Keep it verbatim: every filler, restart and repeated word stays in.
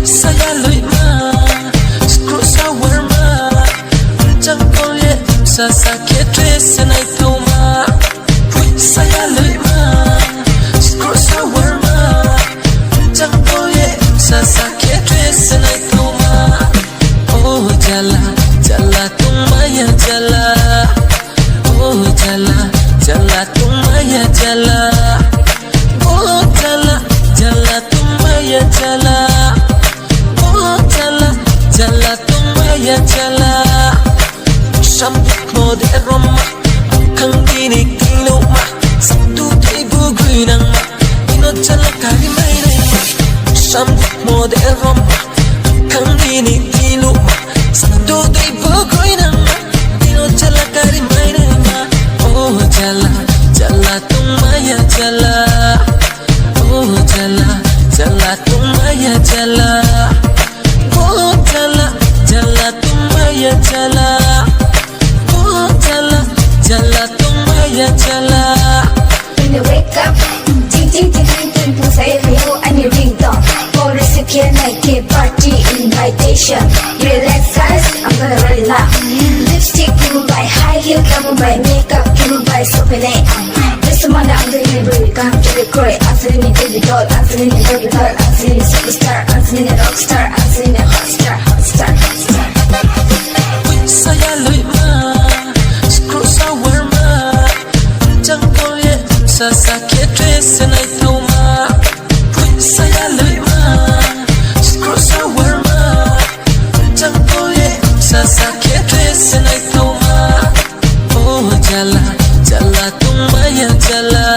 Saya loima, skru sa warma, mchang kol ye msa sa khe tre se naithaoma. Saya loima, skru sa warma, mchang kol ye msa sa khe tre se naithaoma. O jala, jala tongmai ya jala. O jala, jala tongmai ya jala. O jala, jala tongmai ya jala. O jala, jala tongmai ya jala. Samdikmo de roma, khang dini tingloma. Satu tei bugui nangma, ino jala kari mai naima. Samdikmo de roma, khang dini tingloma. Satu tei bugui nangma, ino jala kari mai naima. O jala, jala tongmai ya jala. O jala, jala tongmai ya jala. O jala, jala tongmai ya jala. O jala, jala tongmai ya jala. When you wake up, ting ting ting ting ting, pung saya kayo ani ringtone. Police khe nai khe party invitation. Relax guys, I'm gonna roll it up. Lipstick blue by, high heel kamu by, makeup blue by, so pele ang. This morning I'm doing it, baby, come to the crowd. Answering it, baby doll, answering it, baby doll, answering it, superstar, answering it, rockstar, answering it, hot star, hot star, hot star. Saya loima, skru sa warma, mchang kol ye msa sa khe tre se naithaoma. Saya loima, skru sa warma, mchang kol ye msa sa khe tre se naithaoma. O jala, jala tongmai ya jala.